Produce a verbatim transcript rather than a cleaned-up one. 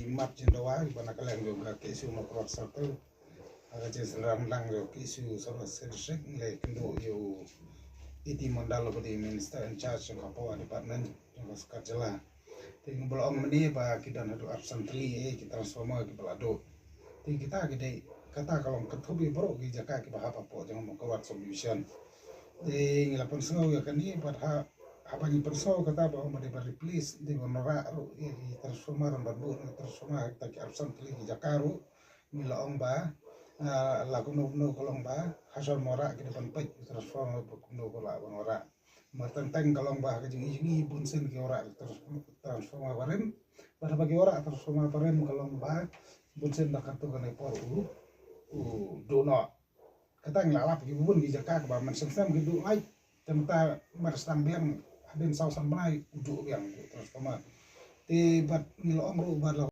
Mat jin dawa ba na ka liang jong ka KSU Mawkyrwat Circle. Ha ka jingsynran lang jong KSU South West District, ngi la kynduh ïa u A T Mondal uba dei Minister in charge jong ka Power Department jong ka sorkar jylla. Te ngi ba la ong mynne ba ki don haduh arphew san tylli eh ki transformer kiba la duh. Te kita ki dei, kata ka long kynthup ïa baroh ki jaka kiba hap hapoh jong Mawkyrwat Subdivision. Te ngi la pynsngew ïa kane bad ha, haba ngi pynsngew kata ba ong ba dei ban replace, dei ban wanrah ruh ïa ki transformer, ban buh transformer ha kita ki arphew san tylli ki jaka ruh. Ngi la ong ba, ah, la kumno kumno ka long ba ha shuwa ban wanrah ki dei ban peit transformer ba kumno ka lah ban wanrah. Mar teng teng ka long ba ha ka jing i jing i bun sien ki wanrah trans-, transformer barim. Bad haba ki wanrah transformer barim ka long ba bun sien da katto katne por u, u duh noh. Kata ngi la lap ki bun ki jaka kaba man seng seng ki duh lai. Te mynta mar sdang biang hadien saw san bnai u duh biang u transformer. Te bad ngi la ong ruh ba la